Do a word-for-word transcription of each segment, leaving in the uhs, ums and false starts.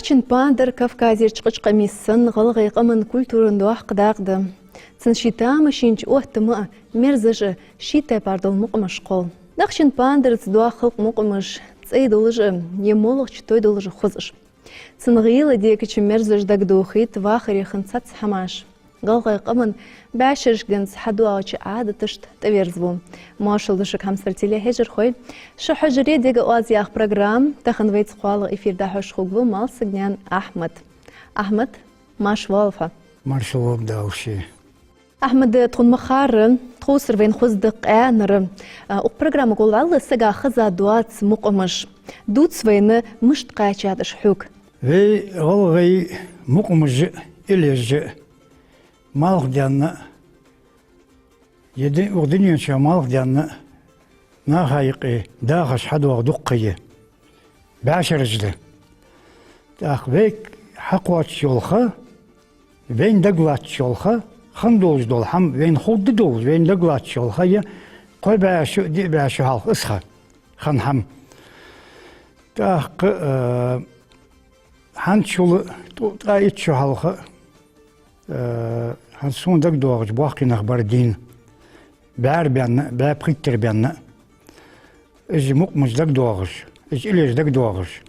Дахчан пандар Кавказерча къачкъамиса санна гӀалгӀай къаман культуран доккха дакъа да. Цун ший тамашийна оттам а, мерзаш а ший тайпара дола мукъамаш кхолл. Дахчан пандарца доагӀа халкъа мукъамаш цӀай долаш а, е моллагӀча той долаш а хозаш. Цун гӀийла декача мерзаш дагадохийт вахаре хинна цхьацца хӀамаш. ГӀалгӀай къаман бӀаьшерашка денз хьадоагӀача Ӏадаташта тӀаверзаву. Моаршал да шуга, хьамсара телехьежархой. Шу хьожаре «Дега оаз» яха программа. Тахан вайца кхоалагӀа эфир дӀахьош хургва Малсагнаькъан Ахьмад. Ахьмад, марша воалва хьо. Марша воалва Дала ший. Ахьмад, тхона ма харра, тховсара вайна хоза да къаьнара. А, укх программага гӀолла сага хеза доаца мукъамаш. Дувца вайна, мишта кхаьчад уж хьога. Вай гӀалгӀай мукъамаш а, иллеш а, малхдаьнна а, е ди-, укх дунен чу малхдаьнна а, наха юкъе дахаш хьадоагӀа дуккха я, бӀаьшераш да. ТӀаккха вайга хьакхоачаш йола ха, вайна дагалоацаш йола ха, хинна долаш дола хӀама, вайна ховргдолаш, вайна дагалоацаш йола ха я кхо бӀаь шу, диъ бӀаь шу хьалха из ха, хинна хӀама. ТӀаккха, э, хӀанзчул ткъо-, ткъаь итт шу хьалха, э, хӀанз сона дагадоагӀача боккхий нах бар дийна, бӀаьра баьнна, бӀаь пхийттара баьнна, уж мукъамаш дагадоагӀаш, уж иллеш дагадоагӀаш.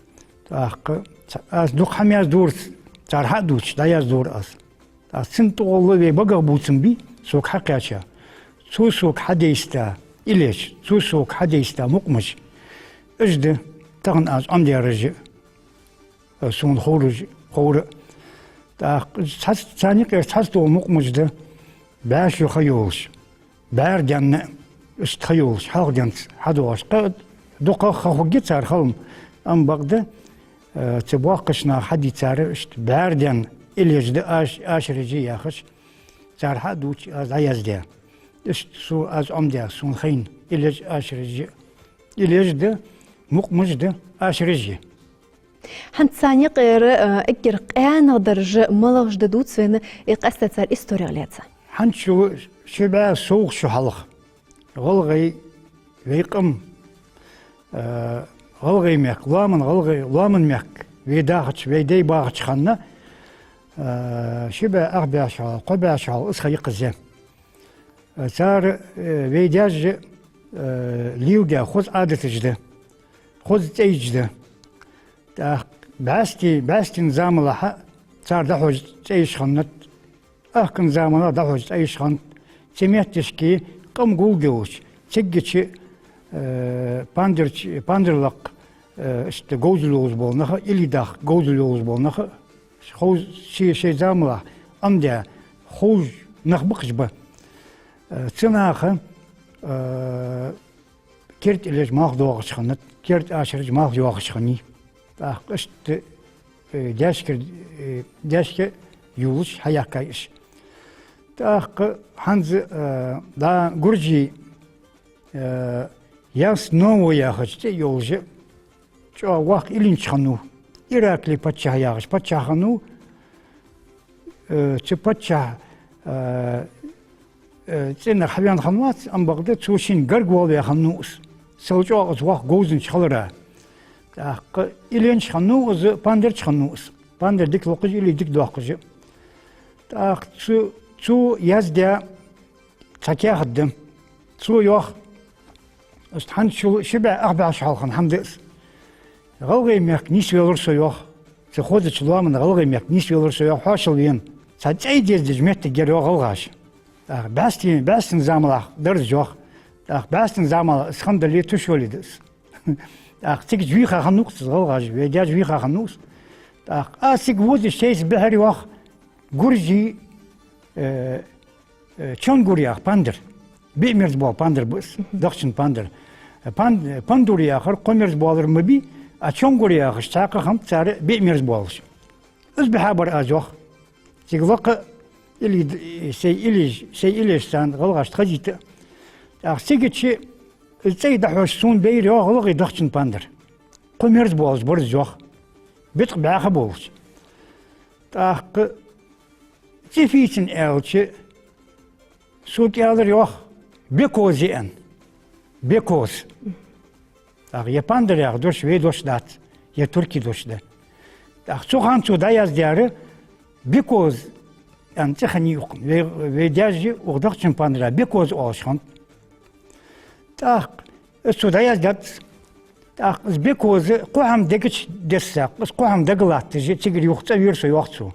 ТӀаккха ца-, аз дукха хӀама яздора, цар хьа а дувцаш, дӀаяздора аз. Аз цунна тӀагӀолла вай багах бувцам бий, сога хьакхаьча. Цо сога хьадайзда иллеш, цо сога хьадайзда мукъамаш. Уж да тахан аз Ӏомадаьраш а, сона ховраш, ховра. ТӀаккха цхьацца, царна юкъера цхьацца дола мукъамаш да бӀаь шу ха йолаш, бӀаьра даьнна а, иштта ха йолаш, хьалха денз хьадоагӀаш. Кхы дукха ха хургья цар хала, амма бакъда, э, цу боккхийча наха хьадийцар, иштта бӀаьра даьнна иллеш да, аш-, ашараш я яхаш, цар хьа а дувцаш аз дӀаяздаь. Иштта со, аз Ӏомадаь, сона хайна, иллеш а, ашараш а. Иллеш да, мукъамаш да, ашараш я. ХӀанз царна юкъера, э, эггара къаьнагӀдараш а, малагӀаш да дувца вайна, э, къаьстта цар историх лаьца. ХӀанзчул ши бӀаь совгӀа шу хьалха гӀалгӀай, вай къам, э, гӀалгӀай мехка, лоаман гӀалгӀай, лоаман мехка вай дахача, вай дай бахача хана, э, ши бӀаь ах бӀаь шу хьалха, кхо бӀаь шу хьалха из ха йикъаза. Цар, э, вай даьша, э, леладаь хоза Ӏадаташ да, хоза цӀайш да. ТӀаккха бӀаьсти-, бӀаьстен замалахьа цар дӀахьош цӀайш хиннад, ахкан замалахьа дӀахьош цӀайш хиннад. Цу метташка къам гулделча, цигача, э, пандарч-, пандар лакха, э, иштта говзал йолаш бола нах а, илли даха говзал йолаш бола нах а, ховш, ший, ший замалахьа Ӏомадаь ховш нах ба-кх уж ба. Э, цу наха, э, керда иллеш малхадоахаш хиннад, керда ашараш малхайоахаш хиннай. ТӀаккха иштта, э, даьшкара, э, даьшка йолаш хьаяьккхай уж. ТӀаккха хӀанз, э, да гуржий, э, Ясновидение яхача цӀи йолаш а, чӀоагӀа воккха иллинча хиннав, Ираклий паччахь яхаш паччахь хиннав, э, цу паччахьа, э, э, цӀенах хьавена хиннавац, амма бакъда цо шийна гарга воалаваь хиннав из. Сел чӀоагӀа из воккха говзанча хилара. ТӀаккха иллинча хиннав из, пандарча хиннав из. Пандар дика локхаш, илли дика доаккхаш. ТӀаккха цо, цо яздаь цхьа каьхат да. Цо йоах, иштта хӀанзчул ши бӀаь ах бӀаь шу хьалха хинна хӀама да из. ГӀалгӀай мехка нийсвелар со, йоах. Цу хозача лоаман гӀалгӀай мехка нийсвелар со, йоах, хьоашалгӀа вена. Цхьа цӀай дездеш моттиг яр, йоах, гӀалгӀаша. ТӀаккха бӀаьстен, бӀаьстен замалахьа дар из, йоах. ТӀаккха бӀаьстен замалахьа из хинна дале, тушвале да из. ТӀаккха цигача вийха хиннав-кх из, гӀалгӀаша вай даьша вийха хиннав из. ТӀаккха аз цига возаш, сайца бихьар, йоах, гуржий, э, э, чонгур яха пандар. Биъ мерза бола пандар ба из, мгм, дахчан пандар. Пан-, пандур яхар кхо мерза боалар ма бий, а чонгур яхаш цхьаькха хиннад цар биъ мерза боалаш. Из бихьабар аз, йоах. Цига лакха илли д-, сай иллеш, сай иллеш царна гӀалгӀашта хазийта. ТӀаккха цигача из цӀай дӀахьош сона байра, йоах, гӀалгӀай дахчан пандар. Кхо мерза боалаш бар из, йоах. БитӀакъ бӀаьха болаш. ТӀаккха цӀи фийцина аьлча, сога аьлар, йоах, бекоз я аьнна. Бекоз. ТӀаккха е пандар яха дош вай дош дац, е туркий дош да. ТӀаккха цу хана цо дӀаяздаьр Бекоза аьнна цӀи хиннай укхун. Вай, вай даьша укх дахчан пандаре Бекоза оалаш хиннад. ТӀаккха из цо дӀаяздаьд. ТӀаккха из Бекоза кхо хӀама дега чу дессад, из кхо хӀама дага латташ, цигара юха цӀавера со, йоах цо.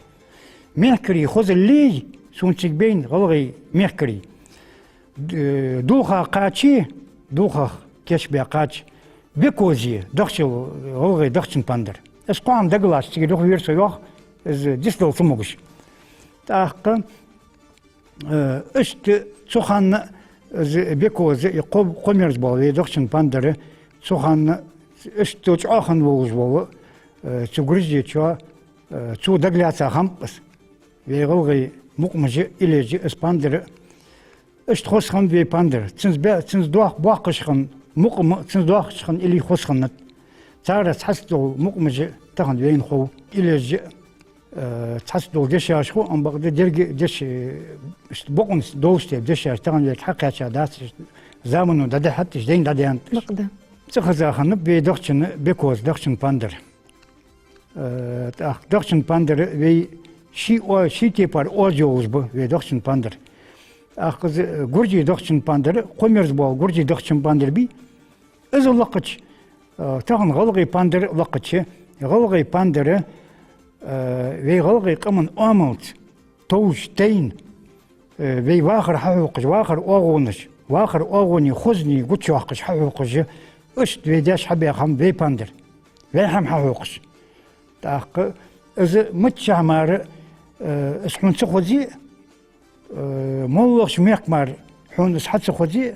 Мехкарий хозаллий, сона цига байна гӀалгӀай мехкарий. Д-, дулхах кхачий, дулхах кийчбаь кхача, Бекозе, дахчал, гӀалгӀай дахчан пандар. Из кхо хӀама дага латташ, цигара юха вера со, йоах, из дицдала ца могаш. ТӀаккха, э, иштта цу хана из Бекоза, из кхо-, кхо мерза бола вай дахчан пандар, цу хана иштта чӀоагӀа хинна волаш вола, э, цу Гуржечо, э, цо дагалаьца хиннаб из. Вай гӀалгӀай мукъамаш а, илеш а, из пандар а. Иштта хоза хиннад вай пандар. Цунца бе-, цунца дох-, боаккхаш хинна мукъам а, цунца доаккхаш хинна илли хоза хиннад. Царех цхьацца дола мукъамаш а тахан вайна хов. Илеш а, э, цхьацца дола дешаш хов, ам бакъда деррига деш, э, иштта бокъонца долаш тайпа дешаш тахан вайга хьакхаьча дац, иштта замано дӀадихьад, иштта дайна дӀадаьннад. Бакъда. ЦӀихеза хиннаб вай дахчан Бекоза, дахчан пандар. Э, тӀаккха дахчан пандар вай ший о-, ший тайпара оаз йолаш ба вай дахчан пандар. ТӀаккха из, э, гуржий дахчан пандар, кхо мерза бола гуржий дахчан пандар бий. Из лакхача, э, тахан гӀалгӀай пандар лакхача, гӀалгӀай пандар, э, вай гӀалгӀай къаман оамалца товш тайна, э, вай вахар хьахьокхаш, вахара оагӀонаш, вахара оагӀоний хозне гучайоаккхаш хьахьокхаш, иштта вай даьша хьабаь хӀама вай пандар. Вай хӀама хьахьокхаш. ТӀаккха из миччахьа мара, э, из хьона ца хозий, э, моллагӀча мехка мара хьона из хьа ца хозий,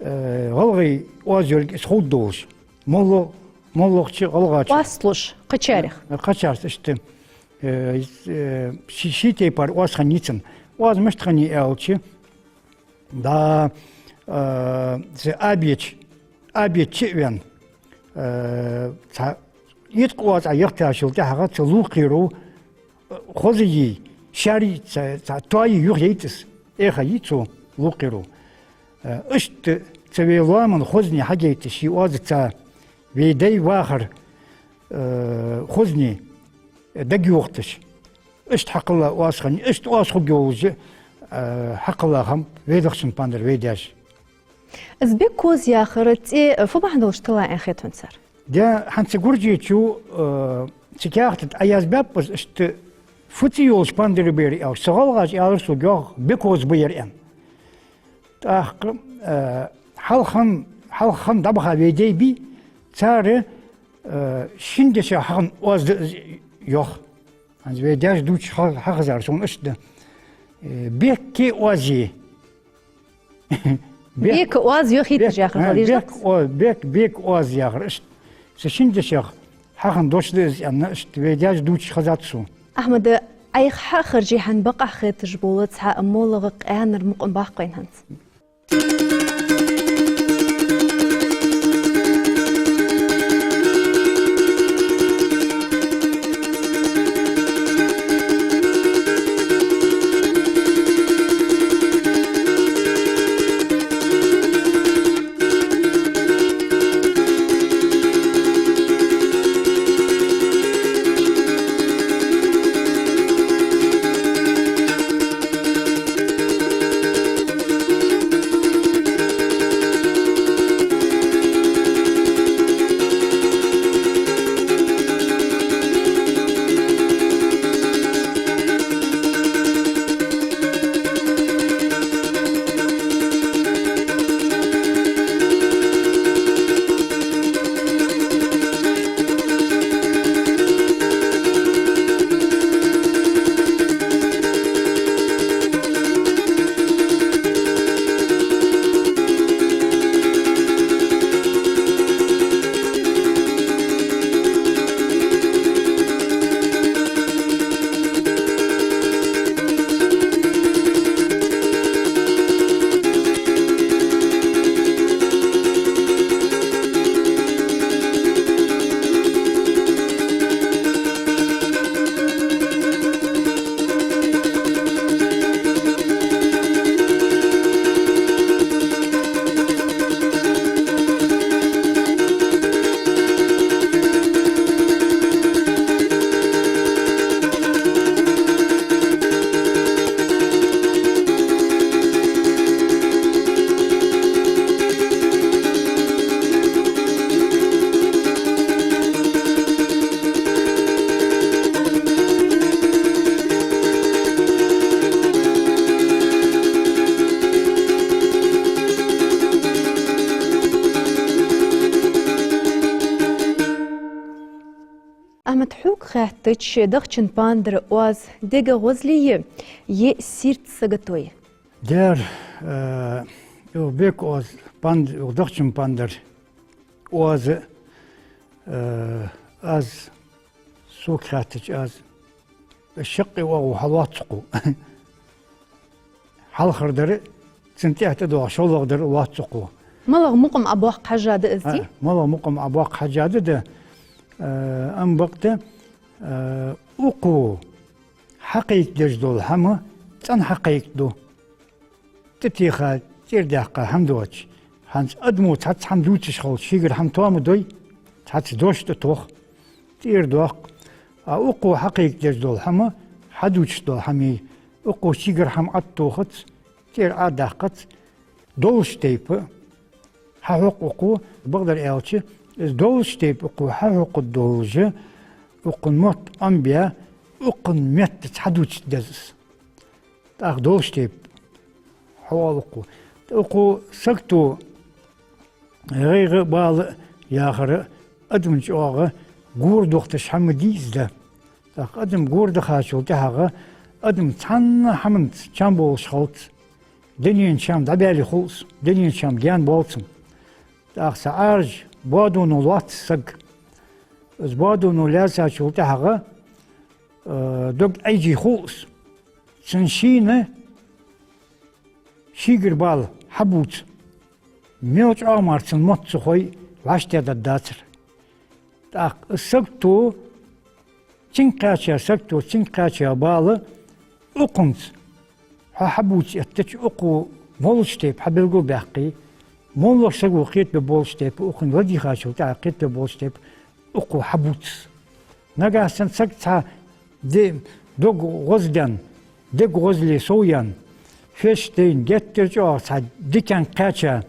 э, гӀалгӀай оаз йолга из ховргдолаш. МоллагӀ-, моллагӀча, гӀалгӀача. Оаз луш, кхычарех. Э, кхычарца иштта. Э, э, ши-, ший тайпара оаз хиннай цун. Оаз мишта хиннай аьлча, да, э, цу Абеча, Абеча чу а вена, э, цхьа итт-ткъо оаз Ӏа яхийтачул тӀехьагӀа цу лувкхеро, э, хоза йий, шаьра йий, цхьа, цхьа тоае юха яйта из, эхь йий цо лувкхеро. Э, иштта цу вай лоаман хозне хьагайта ший оазаца вай дай вахар, э, хозне дагайохийташ. Иштта хьакхелла оаз хиннай, иштта оаз хургйолаш, э, хьакхелла хиннаб вай дахчан пандар вай даьша. Из Бекоза яхар цӀи, э, фу бахьан долаш тиллай аьнна хет хьона цар? Даь, хӀанз цу Гуржечо, э, цу каьхата тӀа Ӏаязбаьб из, иштта фу цӀи йолаш пандар ба ер аьлча, цу гӀалгӀаша аьлар сога, йоах, Бекоза ба ер аьнна. ТӀаккха, э, хьалха, хьалха дӀабаха вай дай бий, цар, э, шин дешах хьахинна оаз да из, йоах. ХӀанз вай даьша дувцаш хьа-, хьахезар сона иштта да. Э, бехке оаз йий. Бехк-, бехка оаз йоахийташ бехк-, яхар а, хилар бехк-, о-, бехк-, бехка оаз яхар иштта. Цу шин дешах хьахинна дош да из аьнна, иштта вай даьша дувцаш хезад сона. Ахьмад, Ӏайха хьахержача хьона бакъахьа хеташ бола цхьа моллагӀа къаьнара мукъам баккхий хьона хӀанз? Тхьога хаьттача, дахчан пандар оаз дега гӀозлеи е сийрда сагатои? Дера, э, юха бека оаз панд-, юха дахчан пандар оаз, э, аз, сога хаьттача, аз шаккхе оагӀув хьалоац укхо. Хьалхардар, цун тӀехьа тӀадоагӀа шоллагӀдар лоац укхо. МалагӀа мукъам Ӏобоаккха хьежжа да из, дий? А, малагӀа мукъам Ӏобоаккха хьежжа да, да, э, ам бакъда, э, укхо хьакхайкадеш дола хӀама цӀена хьакхайкаду. ТӀатеха, тӀера даьккха хӀама доацаш. ХӀанз адамо цхьацца хӀама дувцаш хилча, шийгара хӀама тоам дой, цхьацца дош тӀатох, тӀера доаккх. А укхо хьакхайкадеш дола хӀама, хьадувцаш дола хӀамеи, укхо шийгара хӀама ӀотӀатохац, тӀера Ӏодаккхац, долча тайпара хьахьокх укхо, бакъдар аьлча, из долча тайпара укхо хьахьокхаргдолаш, укхун мотт Ӏомабаь, укхун меттаца хьадувцаш деза из. ТӀаккха долча тайпара хьаоал укхо. ТӀаккха укхо сагото гӀайгӀа а, бала а яхар адам чӀоагӀа гора дохийташ хӀама дий из, да. ТӀаккха адам гора дахачул тӀехьагӀа адам цхьанна хӀаманца чам болаш хилац, дунен чам дӀабаьле хул из, дунен чам гаьна боал цун. ТӀаккха цхьа Ӏаьржа боадоно лоац саг. Из боадоно лаьцачул тӀехьагӀа, э, дог Ӏайже хул из. Цун шийна шийгара бала хьабувца, мел чӀоагӀа мара цун мотт ца хой, вӀаштӀехьадаргдацар. ТӀаккха сагото, цунга кхаьча, сагото, цунга кхаьча бала укхунца хьо хьабувца эттача, укхо молча тайпара хьабелгалбаьккхе, моллагӀча саго кхетабе болча тайпара, укхунга ладийгӀачул тӀехьагӀа кхетабе болча тайпара укхо хьабувц. Нагахьа санна саг цхьа де-, дог гӀоздаьнна, дег гӀозле совъяьнна, феш тайна, геттара чӀоагӀа цхьа диканга кхаьча,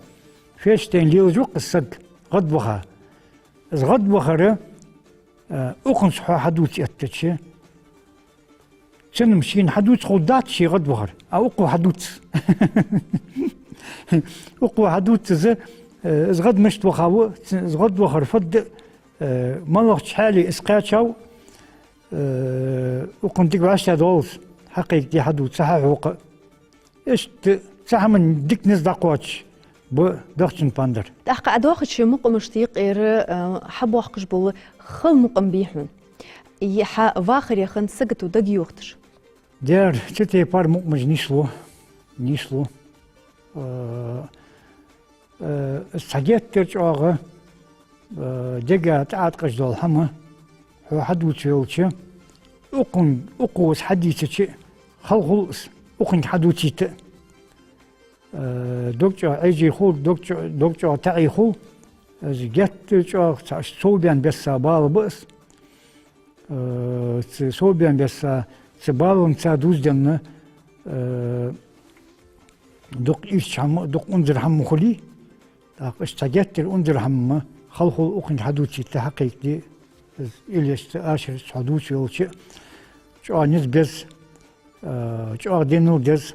феш тайна лелаш ва-кх из саг гӀадваха. Из гӀадвахар, э, укхунца хьо хьадувца эттача, цунна-м шийна хьадувца ховргдац ше гӀадвахар, а укхо хьадувц. Укхо хьадувц из, э, из гӀад мишта вахав, ц-, из гӀадвахар фуд, э, малагӀча хьале из кхаьчав, э, укхун дика вӀаштӀехьадоал из, хьакхайкаде хьадувца, хьахьокха. Иштта цу хӀаман дика низ дӀакхоачаш ба дахчан пандар. ТӀаккха Ӏа доахача мукъамашта юкъера, э, хьабоаккхаш бола хала мукъам бий хьона? Е хьа вахаре хинна сагото дагайохийташ? Дера, цу тайпара мукъамаш нийслу, нийслу. Э, э, цхьа геттара чӀоагӀа, э, дега тӀаӀаткъаш дола хӀама хьо хьадувца йолча, укхун-, укхо из хьадийцача, хала хул из, укхунга хьадувцийта. Э, дог чӀоагӀа Ӏайже хул, дог чӀо-, дог чӀоагӀа таӀий хул. Из геттара чӀоагӀа цхьа совбаьнна бесса бала ба из. Э, цу совбаьнна бесса, цу баланца дувзаденна, э, дукха ийрча хӀама, дукха унзара хӀама ма хулий. ТӀаккха иштта цхьа геттара унзара хӀама хала хул, укхунга хьадувцийта, хьакхайкаде, из илешца, ашарашца хьо дувца йолча, чӀоагӀа низ беза, э, чӀоагӀа денал деза,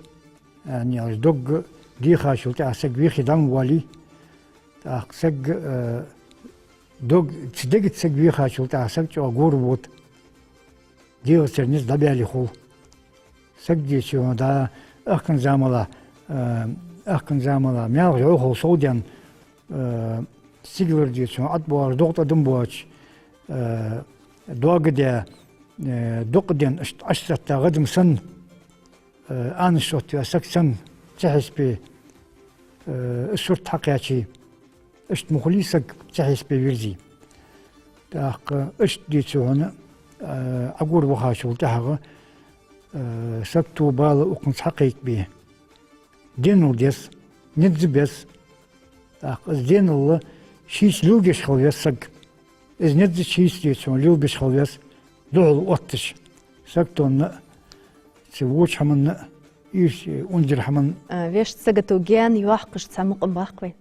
э, яхаш, дог дийхачул тӀехьагӀа саг вехе дӀа ма воалий. ТӀаккха саг, э, дог, цу дегаца саг вехачул тӀехьагӀа саг чӀоагӀа гора вода. ДегӀацара низ дӀабаьле хул. Саг, деций хьона, дӀа, аьхкан замалахь, э, аьхкан замалахь маьлха йӀовхал совдаьнна, э, сигалара, деций хьона, ӀотӀабоагӀаш дукха адам боацаш, э, доагадаь, э, дукха денна, иштта Ӏочусатта гӀадам санна, э, Ӏанаш сотта ваь саг санна, цу хьисапе, э, из сурт хьакхаьче, иштта ма хулий саг, цу хьисапе вирзий. ТӀаккха иштта, деций хьона, э, Ӏогора вахачул тӀехьагӀа, э, сагото, бала укхунца хьакхайкабе, денал деза, низ беза. ТӀаккха из денал шийца леладеш хила веза саг. Из низ шийца, деций хьона, лелабеш хила веза, духьал отташ саготонна а, цу воча хӀаманна а, ийрча, э, унзара хӀаманна а. Э, вешта сагото гаьна йоаккхаш цхьа мукъам баккха вайна.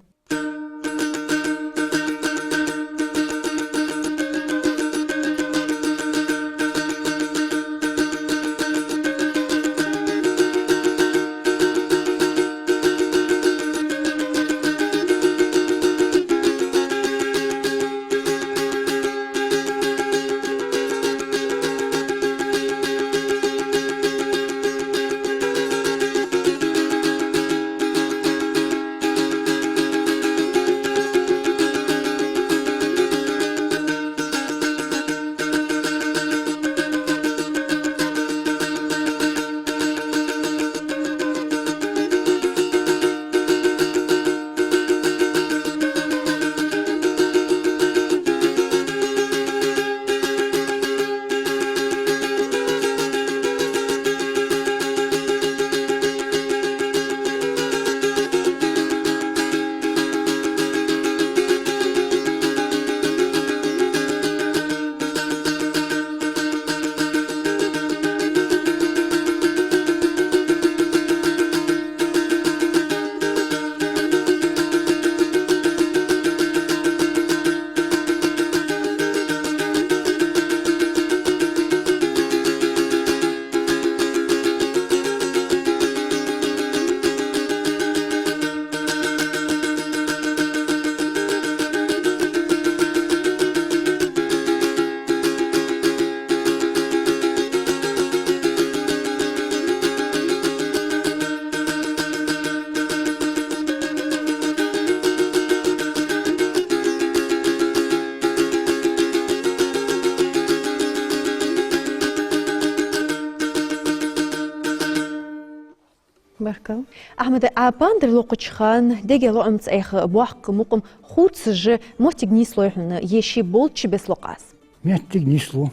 Ахьмад, Ӏа пандар локхача хана дега лоӀамца Ӏайха боаккха мукъам хувцаш моттиг нийслой хьона, е ший болчча беса локх Ӏа из? Моттиг нийслу.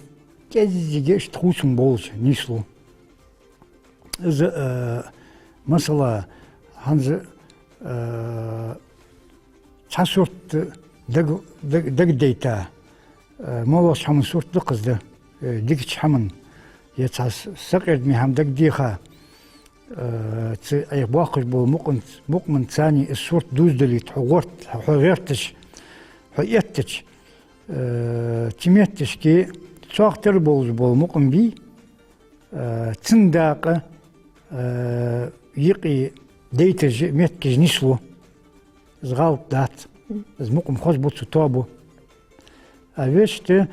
КӀеззига иштта хувцам болаш нийслу. Из, э, масала, хӀанз, э, цхьа сурт даг-, даг-, дагадайта, э, моллагӀча хӀаман сурт да-кх из, э, дикача хӀаман, е цхьа с-, сакъердаме хӀама дагадеха, э, цу Ӏайха боаккхаш бола мукъаман-, мукъаман царна из сурт дувзадалийта хьо гӀерт-, хьо гӀерташ, хьо эттача, э, цу метташка цох тара болаш бола мукъам бий, э, цун дакъа, э, юкъе дайташ моттигаш нийслу. Из гӀалат дац. Из мукъам хоза ба, цу тоабу. А вешта,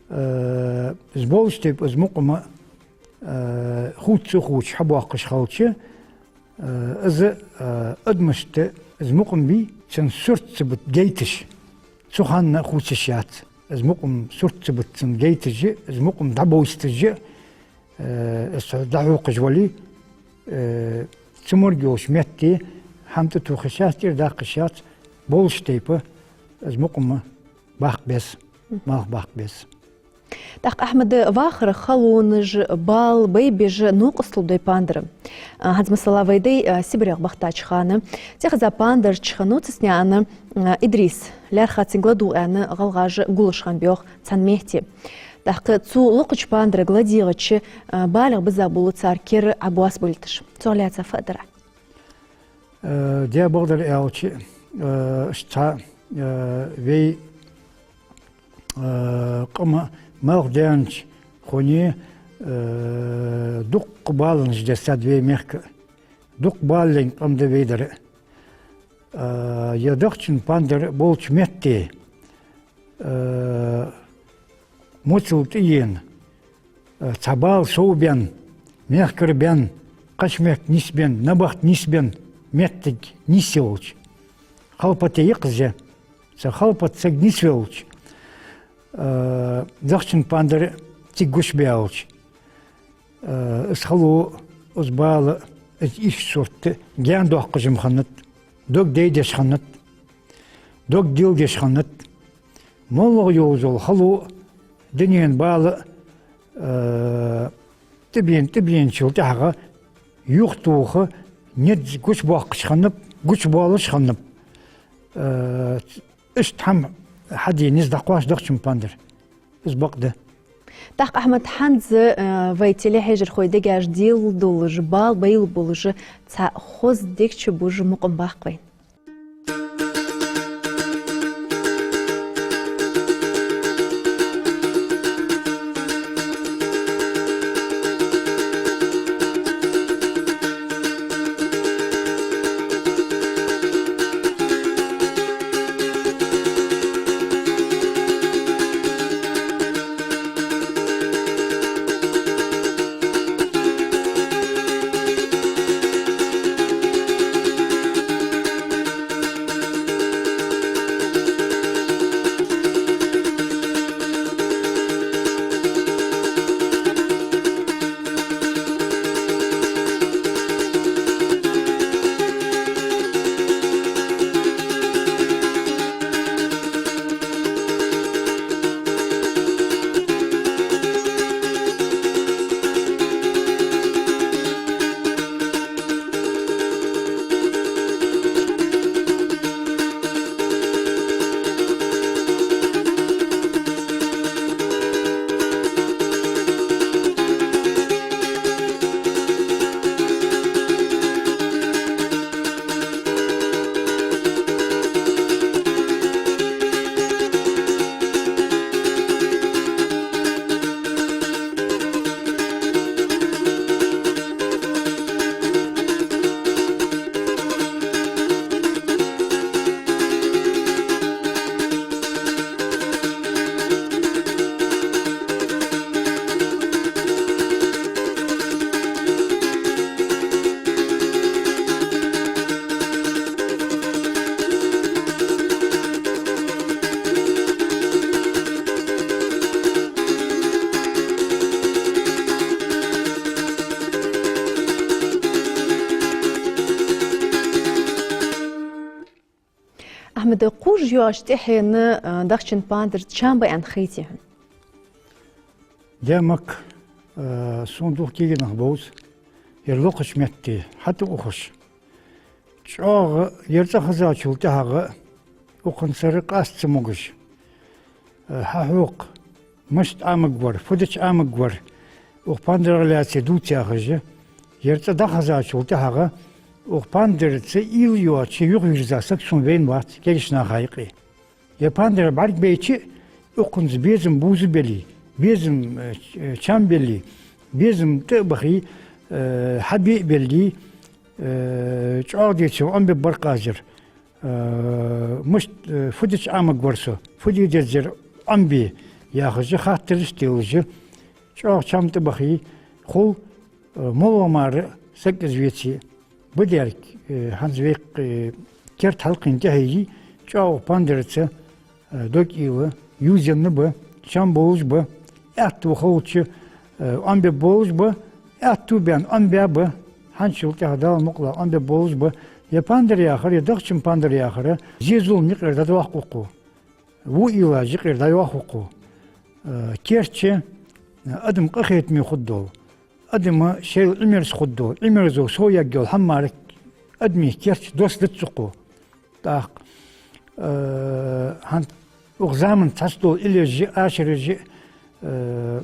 э, из болча тайпа из мукъам, э, хувца а хувцаш хьабоаккхаш хилча, э, из, э, адамашта из мукъам бий, цун сурт ца бита гайташ, цу хана а хувцаш яц. Из мукъам сурт ца бита цун гайташ, из мукъам дӀабовсташ, э, из дӀахьокхаш вале, э, цу морг йолча метте хӀама тӀатохаш яц, тӀера даккхаш яц, болча тайпа из мукъам баккха беза, малх баккха беза. ТӀаккха, Ахьмад, вахара халонаш, бала байбеш новкъостал дой пандар. А, хӀанз, масала, вай дай, а, Сибрех бахийтача хана, цӀихеза пандарча хана цу снаьӀана, а, Идрис, лаьрххӀа цунга ладувгӀа аьнна, гӀалгӀаша гуллуш хиннаб йоах цхьан метте. ТӀаккха цу локхача пандарга ладийгӀача, а, балех биза бола цар кер Ӏобоссабелийташ. Цох лаьца фу дар Ӏа? Э, дера бакъдар аьлча, э, иштта, э, вай, э, къам малх даьннача хана, э, дукха баланаш дар сад вай мехка. Дукха балален къам да вай дар. Э, е дахчан пандар болча метте, э, моцал тӀаена, э, цхьа бала совбаьнна, мехкара баьнна, кхыча мехка нисбенна, набахта нисбенна моттиг нийсъелча, халпате я-кх из, цу халпата саг нисвелча, э, дахчан пандар цига гучабаьлча, э, из хало, из бала, из иштта сурт гаьна доаккхаш-м хиннад, дог дайдеш хиннад, дог дийлдеш хиннад. МоллагӀа йолаш йола хало, дунен бала, э, тӀабена, тӀабеначул тӀехьагӀа юхатоха низ гучабоаккхаш хиннаб, гучабоалаш хиннаб. Э, иштта хӀама хьаде низ дӀакхоач дахчан пандар. Из бакъ да. ТӀаккха, Ахьмад, хӀанз, э, вай телехьежархой дегаш дилла долаш, бала байла болаш, цхьа хоза дег чу бужа мукъам баккха вайна. Ахьмад, кхувш йоагӀача тӀехьенна, а, дахчан пандар чам ба аьнна хетий хьона? Даьмак, а, сона дукха кагий нах бовз, ер локхача метте хьатӀаухаш. ЧӀоагӀа ер цӀа хезачул тӀехьагӀа укханцара къаста ца могаш, а, хьахьокха, мишта Ӏамаргвар, фу дича Ӏамаргвар, укх пандарах лаьце дувца яхаш, ер цӀа дӀахезачул тӀехьагӀа укх пандарца уйла йоацаш юхавийрза саг сона вайна вац кагийча наха юкъе. Ер пандар бӀаргабайча, укханца безам бувзабеллий, безам, э, ч-, э, чам беллий, безам тӀа а бахий, э, хьабе а беллий, э, чӀоагӀа дийцача Ӏомабе баркъазар. Э, мишта, э, фу дича Ӏамаргвар со, фу де дезар Ӏомабе, яхаш хаттараш а делаш, чӀоагӀа чам тӀабахе, хул, э, моллагӀа мара саг из веце, бадарг, э, хӀанз вай, э, керда хьалкхийна тӀахьийге, чӀоагӀа пандарца, э, дог уйла, ювзаенна ба, чам болаш ба, аьттув хилча, э, Ӏомабе болаш ба, аьттув баьнна Ӏомабаь ба, хӀанзчул тӀехьа Дала мукъалахь Ӏомабе болаш ба. Ер пандар яхар, ер дахчан пандар яхар, зе-зулам юкъера дӀадоаккх укхо. Во уйлаш юкъера дӀайоаккх укхо. Э, керда, э, адам къахетаме хургдола, адама шоайла Ӏимерза хургдола, Ӏимерзо совъяргйола хӀама мара адамий керда доссадац укхо. ТӀаккха, э, хӀанз укх заман цхьацца дола иллеш а, ашараш а, э,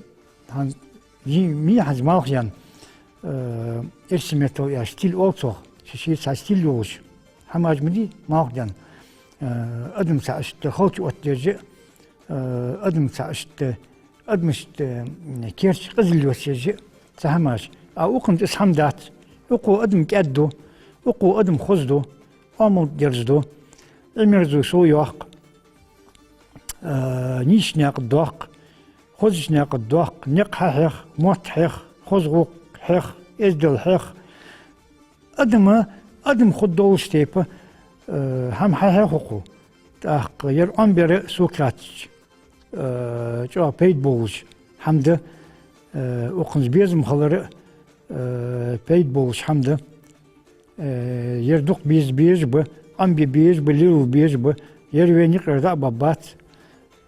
хӀанз зи-, мий хӀанз малхъяьнна, э, эрсий меттала аьлча, стиль оал цох, ший-ший цхьа стиль йолаш хӀамаш ма дий малхъяьнна, э, адамца иштта халча оттаеш а, э, адамца иштта адамашта, м, керда къизал йоссаеш а цхьа хӀамаш. А укханца из хӀама дац. Укхо адам кӀаьда ду, укхо адам хоза ду, Ӏамал дерза ду, Ӏимерзо совйоаккх, а, нийсача наькъа доаккх, хозача наькъа доаккх, никъ хьахьех, мотт хьех, хоза гӀулакх хьех, эздел хьех. Адама адам хургдолаш тайпа, э, хӀама хьахьех укхо. ТӀаккха ер Ӏомабар сога хаьттача, э, чӀоагӀа пайда болаш хӀама да, э, укханца безам хилар а, э, пайда болаш хӀама да. Э, ер дукха беза безаш ба, Ӏомабе безаш ба, лелабе безаш ба. Ер вайна юкъера дӀа а баргбац.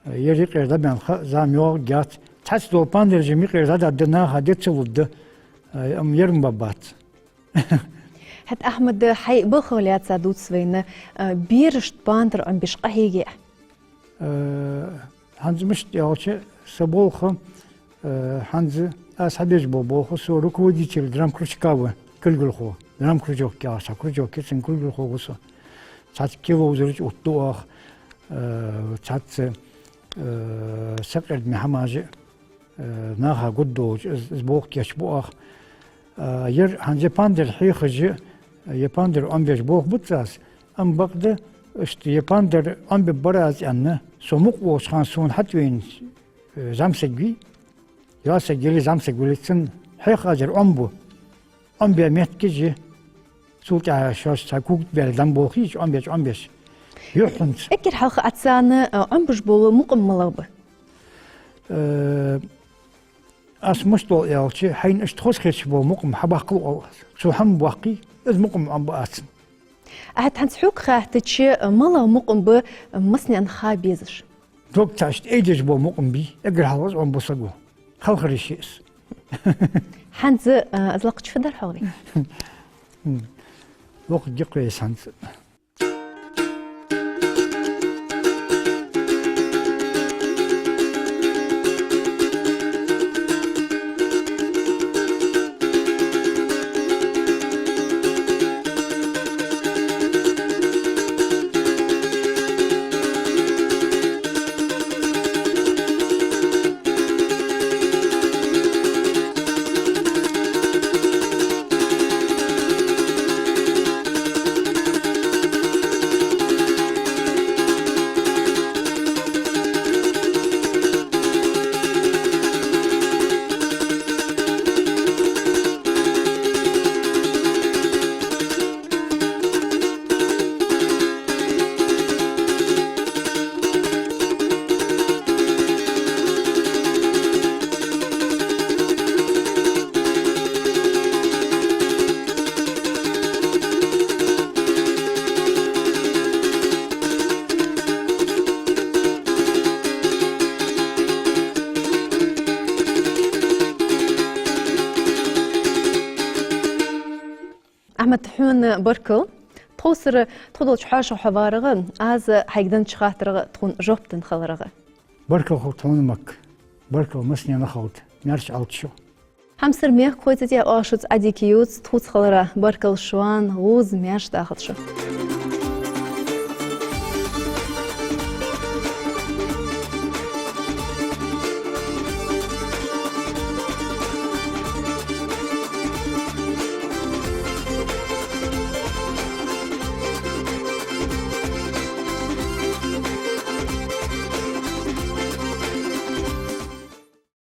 Э, ер юкъера дӀабаьнна ха а, зама йоагӀаргьяц. Цхьацца дола пандараш-м юкъера дӀадаргда, наха де ца лургда. Э, амма ер-м баргбац. ХӀаьта, Ахьмад, хьай балхах лаьца дувца вайна, а, берашта пандар Ӏомабеш къахьегий Ӏа? Э, хӀанз мишта аьлча, са болх, э, хӀанз аз хьабеш бола болх, со руководитель драмкружка ва, кулгалхо, драмкружок яхаш цхьа кружок я, цун кулгалхо ва со. Цхьацца киловзараш оттаду оаха, э, цхьацца, э, сакъердаме хӀамаш а, э, наха гургдолаш, из, из болх кийчбу оаха. Э, ер хӀанз ер пандар хьехаш а, ер пандар Ӏомабеш болх бу цхьа аз, амма бакъда, иштта ер пандар Ӏомабергбар аз аьнна, со мукъа волча хана сона хьатӀавена, э, зӀамсаг вий, йоасаг яле, зӀамсаг вале, цунна хьех аз ер Ӏомабу. Ӏомабаь меттигаш я, цул тӀехьагӀа шоаш цхьа когаш баьле дӀа ма болхий уж, Ӏомабеш, Ӏомабеш. Юххьанца. Эггара хьалха Ӏа царна, а, Ӏомабеш бола мукъам малагӀа ба? Э, аз мишта оал аьлча, хьайна иштта хоза хеташ бола мукъам хьабаккхал оал аз. Цо хӀама боаккхе, из мукъам Ӏомабу аз цунна. ХӀаьта хӀанз хьога хаьттача, малагӀа мукъам ба массанена ха безаш? Дог цхьа иштта айдеш бола мукъам бий, эггара хьалха из Ӏомабу саго. Халхар йиш я из. ХӀанз, а, из лакхача фу дар хьогӀ вай? Локхаргья-кх вай из хӀанз. Ахьмад, хьона баркал. Тховсара тхо долча хьоашалгӀа хьо варагӀа, аз хьайга деннача хаттарагӀа тхона жоп денна хиларагӀа. Баркал хилда тхона, Макка. Баркал массанена хилда. Маьрша Ӏалда шо. Хьамсара мехкахой, цу тӀа оаш шуца Ӏадика ювц, тхоца хиларах баркал шоана, гӀоза маьрша дахалда шо.